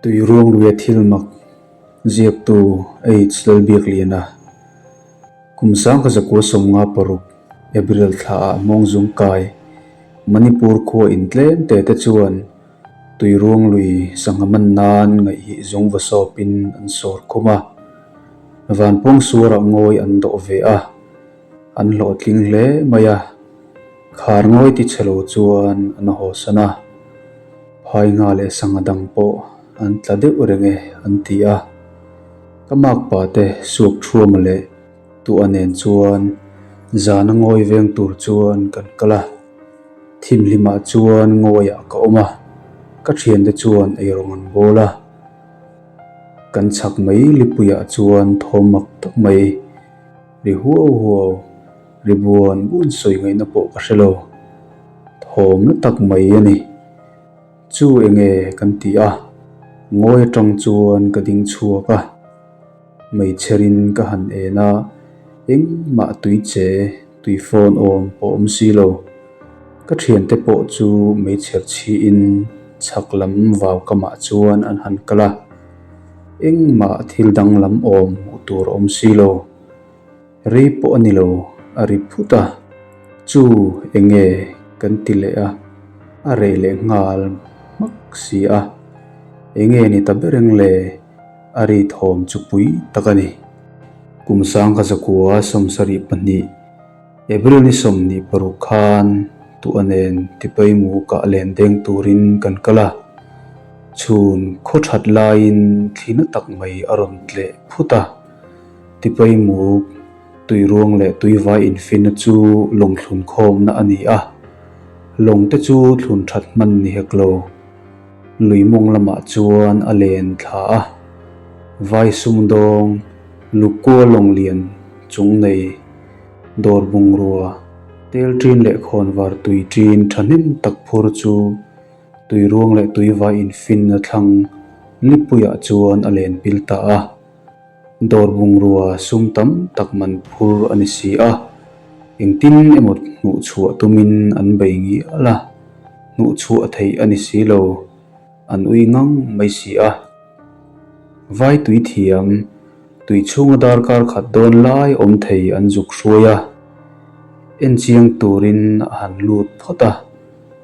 Tuiruangluia thil mak ziaktu H Lalbiakliana kum 1956 April thlaah Hmawngzung kai Manipur khua in tlem te te chuan Tuiruanglui sangha man nan ngaihhih zung va sawpin an sawr khum a, vanpawng suarah ngawi an dawh ve a, an hlawhtling hle mai a, khar ngawi ti chhe lo chuan an hawsan a, phai ngha leh sangha dang pawh an tla deuh reng e an ti a, ka makpa te suak thuama leh tuah nen chuan zana ngawi veng tur chuan kan kal a. Thimhlimah chuan ngawiah ka awm a, ka thiante chuan eirawng an bawl a. Kan chhak mai lipuiah chuan thawm mak tak mai ri huau huau, ri buan buan sawi ngaihna pawh ka hre lo. Thawm na tak mai a ni. Chu enge kan ti a, ngawi atang chuan ka ding chhuak a. Hmeichherin ka han en a, engmah tui che, tui fawn awm pawh awm si lo. Ka thiante pawh chu hmeichher chhiin chhak lam vau kamah chuan an han kal a, engmah thil danglam awm hmuh tur a awm si lo. Rei pawh a ni lo, a ri phut a, Chu enge kan ti leh a, a reh leh nghal hmak si a, enge ni ta ber eng le? A ri thawm chu pui tak a ni. Kum sangkha zakua 72, April ni 26 khan tuah nen Tipaimu kah len deng turin kan kal a, chhun khaw that laiin thli na tak mai a rawn tleh phut a. Tipaimu tuiruang leh tuivai infinna chu lawng thlun khawmna a ni a, lawng te chu thlun that hman ni hek lo. Lui mawng lamah chuan a len thla a, vai sumdawng Lukua lawng lian chung nei dawr bungrua tel ṭin leh khawnvar tui ṭin ṭhahnem tak phur chu tuiruang leh tuivai infinna thlang lipuiah chuan a len pil ta a. Dawr bungrua sum tam tak man phur a ni si a, engtin emaw hnuhchhuah tumin an bei ngial a, hnuhchhuah theih a ni si lo, an ui ngang mai si a. Vai tui thiam, tui chhunga darkar khat dawn lai awm thei an zuk hruai a, enchiang turin a han lut phawt a,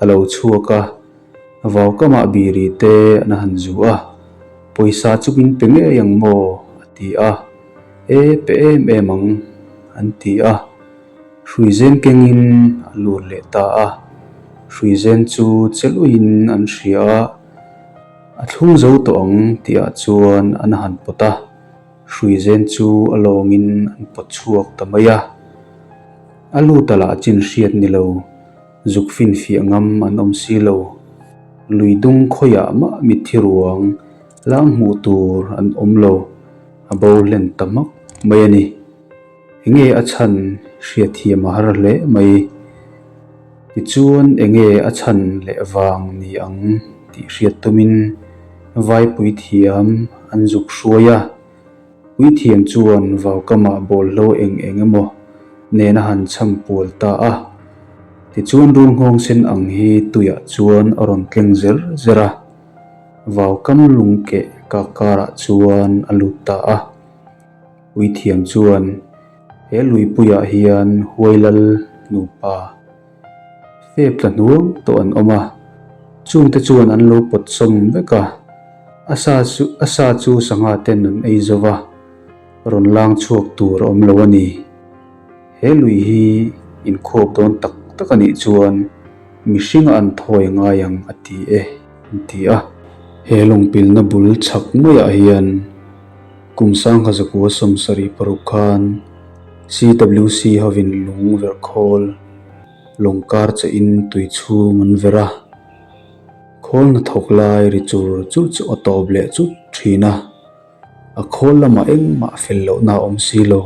a lo chhuak a. Vaukamah biri te an han zu a, pawisa chu min pe ngei ang maw? a ti a, E pe em em ang an ti a, hruizen kengin a lut leh ta a, hruizen chu che luiin an hria a, a thlung zo tawh ang tihah chuan an han pawt a, hruizen chu a lawngin an pawt chhuak ta mai a, a lut a lah chin hriat ni lo. Zuk finfiah ngam an awm si lo. Lui dung khawiah mah mitthi ruang lang hmuh tur an awm lo, a bo hlen ta hmak mai a ni. Enge a chhan hriatthiam a har hle mai. Tichuan enge a chhan leh vang ni ang tih hriat tumin vaipui thiam an zuk hruai a. Puithiam chuan vaukamah bawlhlo eng eng emaw nen a han chham pual ta a. Tichuan rul nghawng sen ang hi tuiah chuan a rawn tleng zer zer a, vaukam lung keh kak karah chuan a lut ta a. Puithiam chuan, He luipuiah hian Huailal nupa Fep tla hnuang tawh an awm a, chungte chuan an lo pawt sawm vek a, a sa chu a sa chu sangha ten an ei zo va, rawn lang chhuak tur a awm lo a ni. He lui hi inkhuap dawn tak tak a nih chuan mihringa an thawi ngai ang a ti e an ti a. He lawngpilna bul chhak maiah hian kum 1976 khan CWC hovin lung verh khawl lawng kar che in tui chhung an verh a, khawl hnathawk lai ri chur chur chu a tawp leh chut thin a, a khawl lamah engmah fel lohna a awm si lo.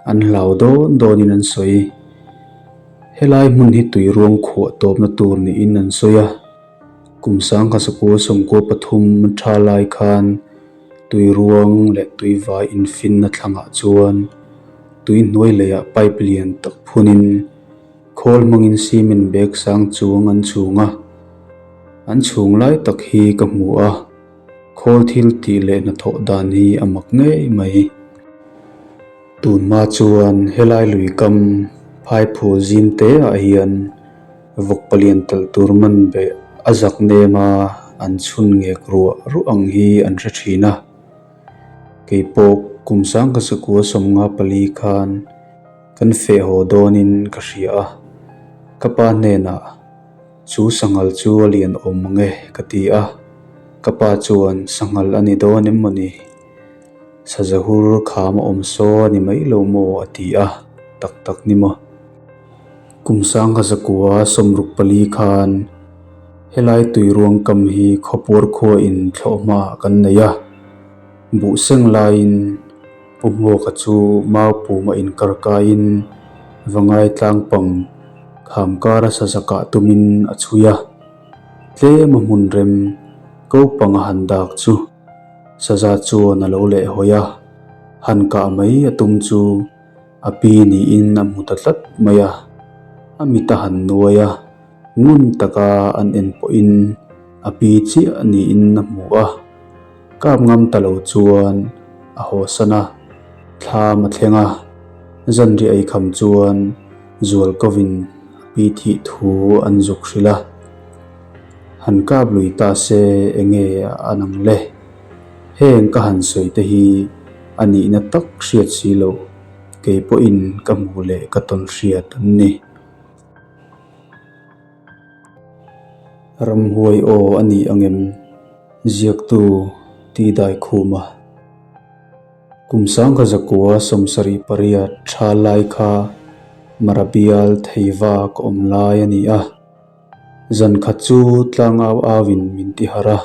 An hlau dawn dawnin an sawi. Helai hmun hi tui ruang khuah tawpna tur niin an sawi a, kum 1993 tha lai khan, Tui ruang leh tui vai infinna thlangah chuan tui hnuai leiah pipe lian tak phunin khawl hmangin cement bag sang chuang an chhung a, an chhung lai tak hi ka hmu a. Khawl thil tih leh hnathawh dan hi a mak ngei mai. Tunhma chuan helai lui kam phaiphul zim te ah hian vawk palian talh tur man beh a zak nem a an chhun ngek ruah ruah ang hi an hre thin a. Kei pawh kum sangka sakua 54 khan kan feh haw dawnin ka hria a, ka pa hnenah Chu sanghal chu a lian awm ang e ka ti a, ka pa chuan sanghal a ni dawn em maw ni? Sazahur kham a awm saw a ni mai lo maw a ti a, tak tak ni maw? Kum sangha zakua 64 khan helai tui ruang kam hi khawpuar khua in thlawh hmaah kan nei a, buh seng laiin Pu Hmuaka chu mau pum a inkar kaiin Vangai tlang pang kham kara saza kah tumin a chhui a, tlem a hmun rem ko pang a han dak chu saza chuan a lo leh hawi a, han kah mai a tum chu a pi niin a hmu ta tlat mai a, a mit a han nuai a, ngun taka an en pawhin a pi chiah niin a hmu a. Kap ngam ta lo chuan a hawsan a, thlam a thleng a, zanriah ei kham chuan Zualkovin a pi thih thu an zuk hrilh a. Han kap lui ta se enge a nang le? Heng ka han sawi te hi a nihna tak hriat si loh, kei pawhin ka hmuh leh ka tawn hriat an ni. Ramhuai aw a ni angem? Ziaktu Ti Daikhuma Kum sangkha zakua 78 tha lai kha Marabial theiva ka awm lai a ni a. Zan khat chu tlangau auin min ti harh a,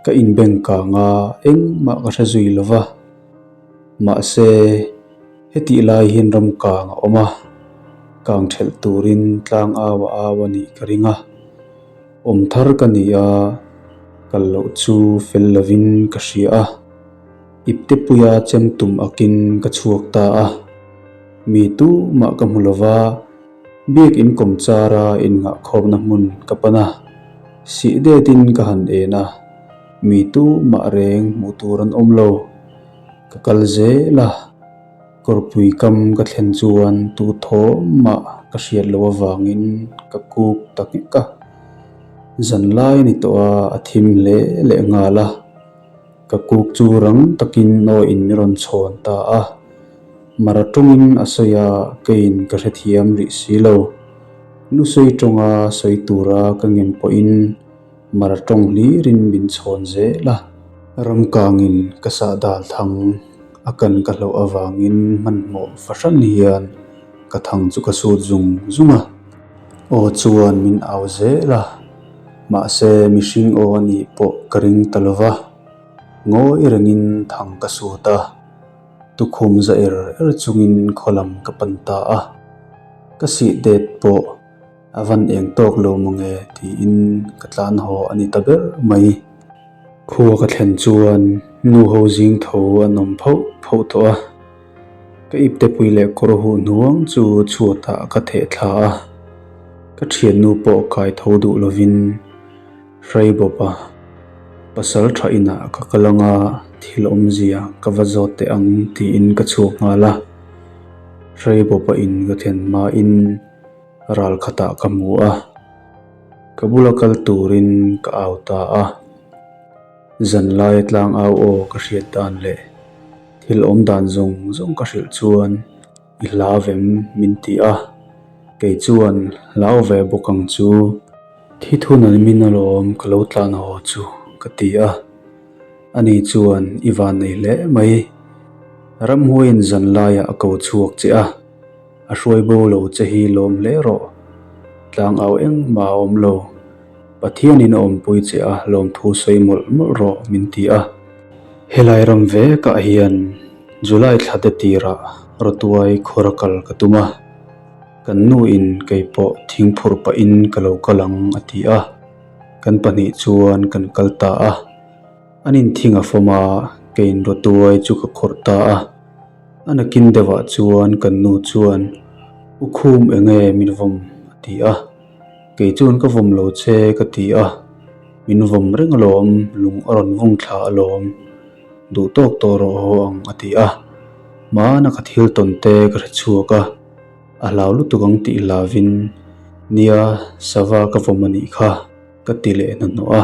ka inbeng kang a, engmah ka hre zui lo va. Mahse. Hetih lai hian ram kang a awm a, kang thelh turin tlang au a au a nih ka ring a. Awm thar ka ni a, kal loh chu fel lovin ka hria a. Iptepuia chem tum akin ka chhuak ta a. Mi tumah ka hmu lova, biak inkawm chara innghahkhawmna hmun ka pan a. Sih detin ka han en a, mi tumah reng hmuh tur an awm lo. Ka kal zel a, kawrpui kam ka thlen chuan tu thawm mah ka hriat loh avangin ka kuk ta nghek a. Zan lai a ni tawh a, a thim hle leh nghal a. Ka kuk chu rang takin aw in mi rawn chhawn ta a. Mara tawngin a sawi a, keiin ka hrethiam rih si lo. Lusawi tawnga sawi tura ka ngen pawhin Mara tawng hlirin min chhawn zel a. Ramkangin ka sah dal thang a kan ka hlauh avangin hmanhmawh fahran hian ka thang chu ka sut zung zung a. Aw chuan min au zel a, mahse mihring aw a nih pawh ka ring ta lo va, ngawi rengin thang ka sut a, tukhum za er er chungin khaw lam ka pan ta a, ka sih det pawh A van eng tawk lo mange tiin ka tlan haw a ni ta ber mai. Khua ka thlen chuan nu ho zing tho an awm phauh phauh tawh a. Ka iptepui leh kawr huh hnuang chu chhuatah ka theh thla a. Ka thiannu pawh kai tho duh lovin hrai bawp a. Pasal tha inah ka kal anga thil awmzia ka va zawt teh ang tiin ka chhuak nghal a. Hrai bawpa in ka thlen hmain. Ral khatah ka hmu a, ka bula kal turin ka au ta a. Zanlaia tlang au aw ka hriat dan leh thil awm dan zawng zawng ka hrilh chuan i hlau vem min ti a, kei chuan hlau ve bawk ang chu. Thi thun an min alawm ka lo tlan haw chu ka ti a, ani chuan i van nei hle mai. Ramhuaiin zanlaiah a ko chhuak che a. A hruai bo lo che hi lawm hle rawh. Tlangau engmah a awm lo. Pathianin a awmpui che a, lawmthu sawi mawlh mawlh rawh min ti a. Helai ram vekah hian July thla te tirah Rawtuai khawra kal ka tum a. Kan nuin kei pawh thingphurh pahin ka lo kal ang a ti a. Kan pahnih chuan kan kal ta a. An inthing a fawm a, keiin Rawtuai chu ka khawrh ta a. A nakin deuhah chuan kan nu chuan, U Khum enge min vawm? a ti a. Kei chuan ka vawm lo che ka ti a. Min vawm reng alawm, lung a rawn vung thla alawm. Duh tawk tawh rawh haw ang a ti a. Hmana ka thil tawn te ka hre chhuak a, a hlau lutuk ang tih hlavin, Nia, sava ka vawm a nih kha, ka ti leh hnahnawh a.